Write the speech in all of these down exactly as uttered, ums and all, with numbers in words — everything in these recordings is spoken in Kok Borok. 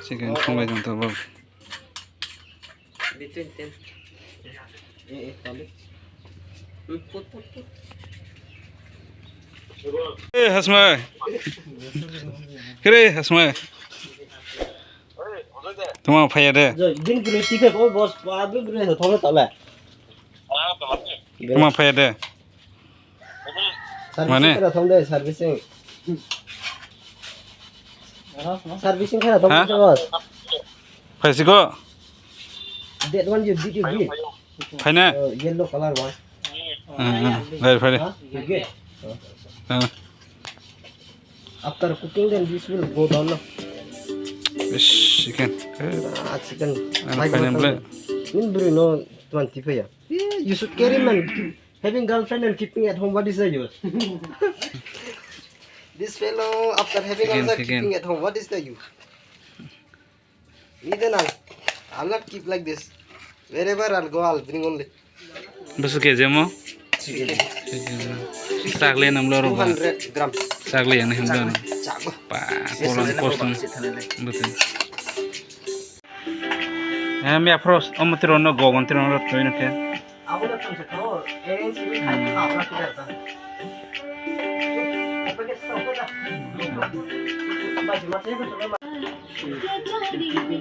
Chicken thonglai tong tabuk. Eh, Hasmai. Kere, Hasmai. Tuma phaya de. Din kiri tiket, oh, boss, abi beri thonglai tala. Tuma phaya de. Mane? Servicing khaina thong de, servicing. Servicing khaina thong Ha? de, boss. Phaisiko? That one you did you give? Phaina? Uh, yellow color one. Uh, uh, very, very. Huh? You get? Uh. After cooking, then this will go down, no? Ish, chicken. Ah, chicken. And Bhai, final boss, plate. Min beri no twenty five ya. Yeah, you should carry, man. Having girlfriend and keeping at home, what is the use? This fellow, after having Chicken, also chicken. Keeping at home, what is the use? Even I, I'll not keep like this. Wherever I'll go, I'll bring only. Bwswk kg mo? Chicken. Chicken. Chakle nam lo rwba. Two hundred grams. Chakle yang him dan. Chago. Pa, kolam kosong. Betul. Eh, mi afros, omo tiro no gogon tiro no rotoi no ke.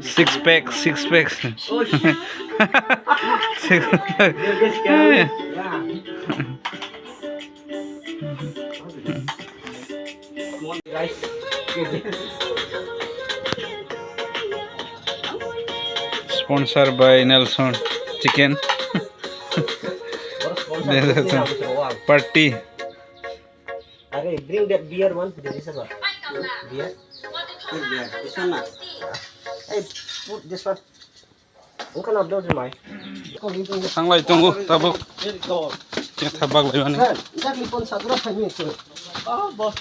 Six pack, six pack. Six pack. Sponsor by Nelson Chicken. Party. Are, bring that beer one, the dessert one. Beer? Good beer. This one na? Hey, put this one. Ang kana daw jumai. Thanglai tongo, tabuk. Khe thabak lai mani. Sir, exactly pon sadura khaini sir. Ah, boss.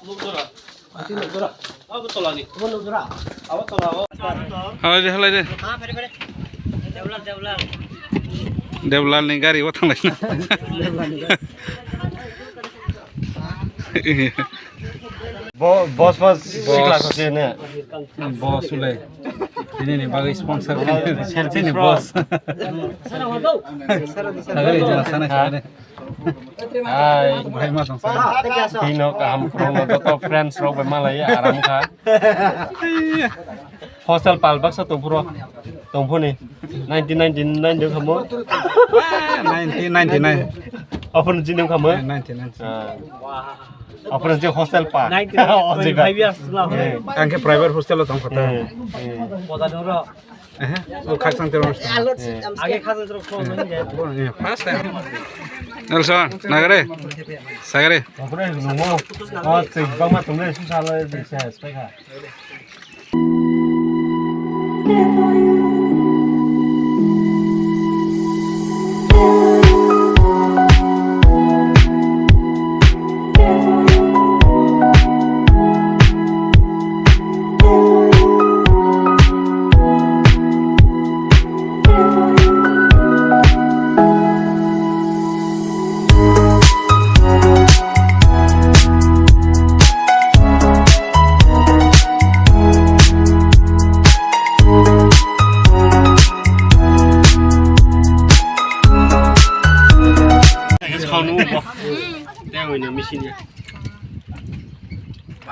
Nukdora. Ati nukdora. Abo tolani. Abo nukdora. Abo tola, abo. Halai de, halai de. Deblal ni gari o thanglai na. Bo-, boss, boss, sikla sase ne. Boss ulai. Ini ni bagwi sponsor. Selfie ni boss. Hai, bahai ma tong sa. Tino kaham khorokno joto friends rok bai malai aram kha. Hostel pal baksa tongphuru, tongphuni. Nineteen ninety-nine ding khamu. Nineteen ninety-nine. Ophun jini khamu. Nineteen ninety. Ah. Ophun je hostel pa. Nineteen ninety-five years lah. Eh. Ang khe private hostel o tong kha ta. Eh, eh. Boda doro. Eh, o khak sang tero. Eh. Age khak sang tero. Bo, eh, first time. Nelson, nagare. Sagare. Ophun nungo. O, twi bangma tongle susalo de se spek ha.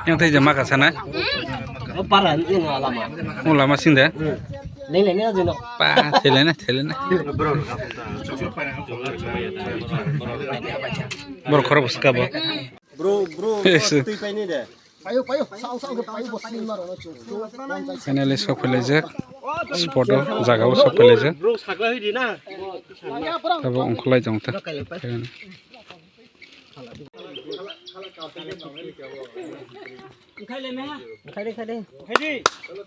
Yang tei jama kasa na? O para ni lama. O lama sing de? Leng leng ni jino. Pa, thele na, thele na. Bor khoro bwska bo. Bro, bro, twi paini de. Payo, payo, sao, sao, payo, bo sini maro na chu. Finally sok phailaijak. Spot o, jaga o sok phailaijak. Bro, sakla hidi na. Tabo ongkholai tong ta.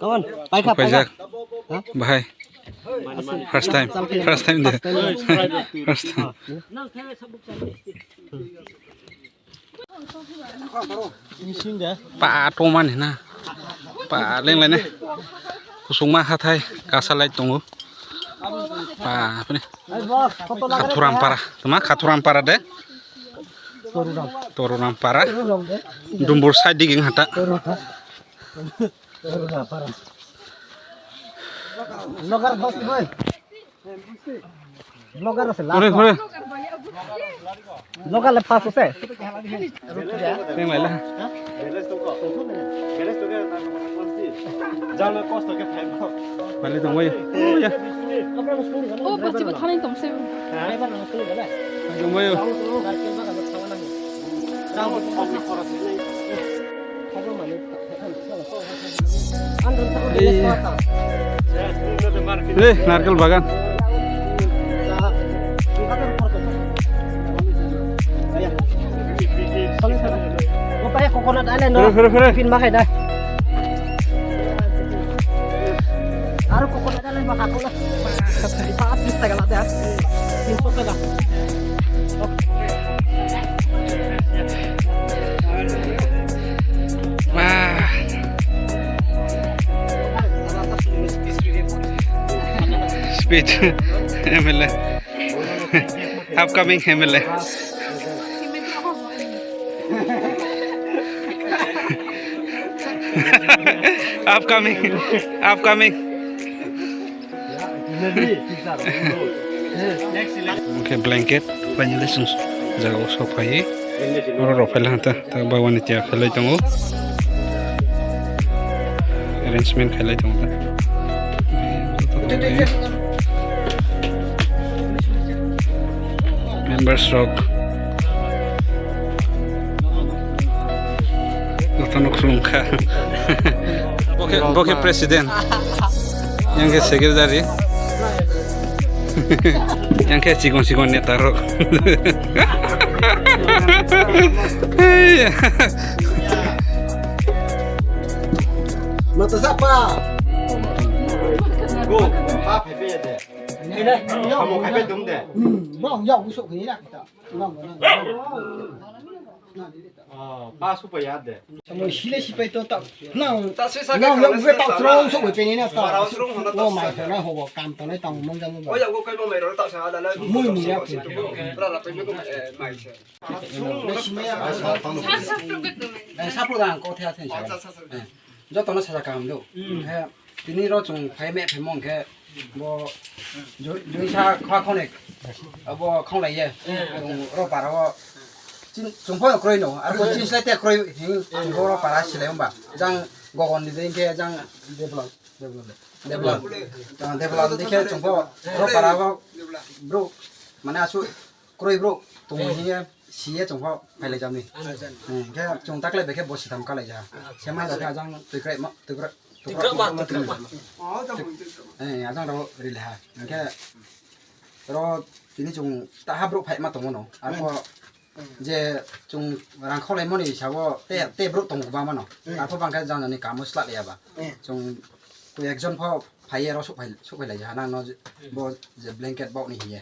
Come on, paikha, paikha. Paijak. Bahai. First time. First time de. First time. Pa tomani na. Pa lenglai ne. Kusungma hathai kasalai tongo. Pa apni. Khaturampara. Tama Khaturampara de. Torurampara. Dumbur side diging hata. Torurampara. Vlogger dos ni hoi. Vlogger ase last. Kore, kore. Vlogger le first ase. Teng lai la. Bale tong bai. Oh, ya. Oh, bachai bo thanai tong se. Tong bai. Eh, narkel bagan. Coconut island. Fere, fere, fere. Pin ma khai da. Aro coconut island ma hakuna. Paas bis taka la da. Tin so taka. Wah. Speech, M L A. Upcoming M L A. Upcoming, upcoming. Oke, blanket, finally, jaga o sok phai. Oro rok phai la ta, ta bagwani tiya khalai tongo. Arrangement khalai tongo ta. Members rok. Jotono khulumkha. Bo khe, bo khe president. Yang khe secretary. Yang khe chikon chikon neta rok. Mata sapa? Go. Pa phai phai de. Amo khai phai dum de. Hmm, bong yau so khai ra kita. Bong bong. Oh, pa su pa ya de. Mo sile sipai to ta. Na. Ta sui sa ka. Na, ya, ta srong so pe ni na ta. Mara srong hona ta. Mo mai na ho kam to na ta mo jang mo. O ya go kai mo mai ro ta sa da na. Mo mo ya. Ra ra pe ko mai sa. Sapro da ko thya thya. Jotono saja kaham do. Khe tini ro chwng phai me phaimong khe bo jui sa kha khonek abo khonglai ye. Chwng ro para o chwng pho kroi no arbo chwng slai te kroi hing ro para silai umba jang gogon ni dei khe jang develop develop develop develop dei khe chwng pho ro para o bro mane asu Kroi bro, tong hiye siye chong pho phailai jamni. Hingke chong taklai bekhe bo sitham kalai ja. Sema ja khe ajang twi krai ma twi krai. Twi krai ma twi krai ma. Eh, ajang ro rilha. Hingke ro tini chong taha bro phai ma tongo no. Arpho je chong rang kholai moni sabo te te bro tong ba mano. Arpho bangkhe jang jani kamo sla ya ba. Chong Koi ekjon pho phaiye ro sok phai sok phai lai ha nang no bo je blanket bok ni hiye.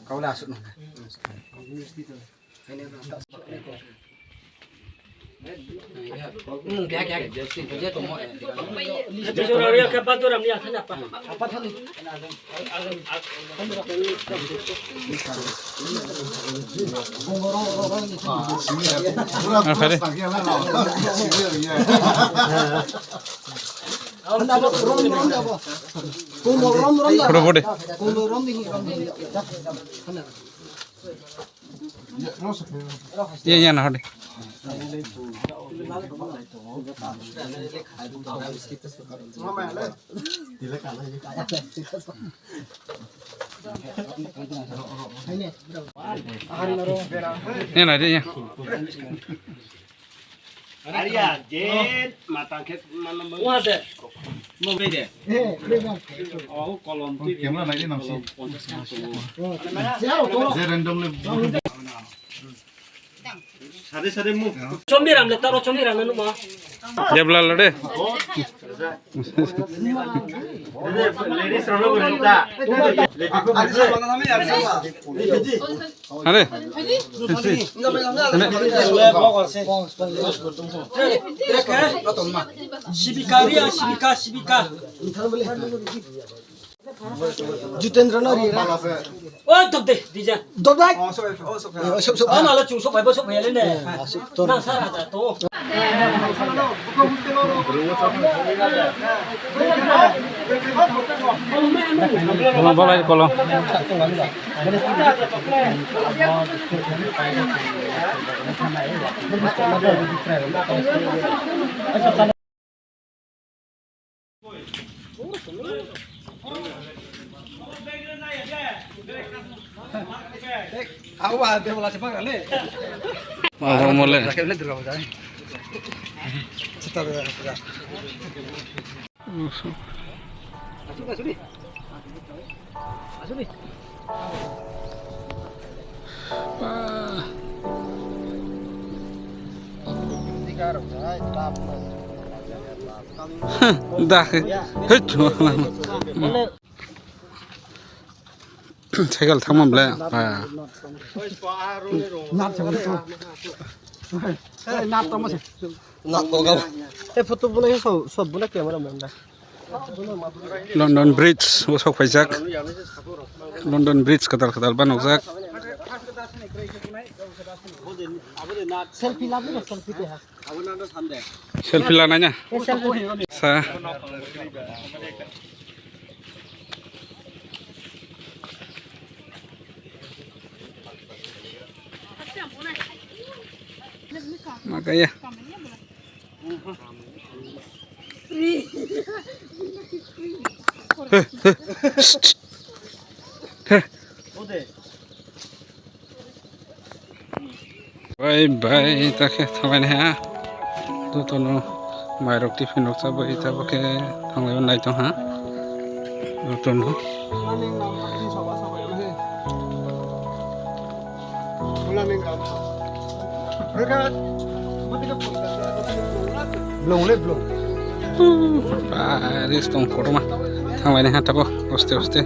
Kau le asuk no. Photo photo. Iya iya nah deh. Ini nah dia ya. Ariya, je matang khe manam. Wah de. Mo be de. Oh, kolom tu. Camera lai de nang si. Kolom ponchas khan tu. Je random le. Sade sade mu. Chombi ram le taro chombi ram nu ma. Jebla lade. Ladies rano bo ta. Ladies ko. Are. Sibika, Riya, Sibika, Sibika. Jitendra no ri ra. O dok de, dija. Dok dai. Oh, sok, sok, sok. Eh, sok, sok. Oh, mala chung sok bai bo sok bai le ne. Eh, asuk tor. Nang sara ta to. Kolo, balai kolo. Awa, de wala se pagra le. Awa, mole. Dah. Hei. Cycle thangma ble. Ba. London Bridge o sok phaijak. London Bridge kwtal kwtal ba nukjak. Selfie lanai na. Sa. Makaya. Bye bye, ta khe thanglai ha. Jotono mairok tiffin rok chabai, ta bo khe thanglai nai tong ha. Jotono. Blong le blong. Ba, ris tong kotorma. Thanglai ha ta bo, oste oste.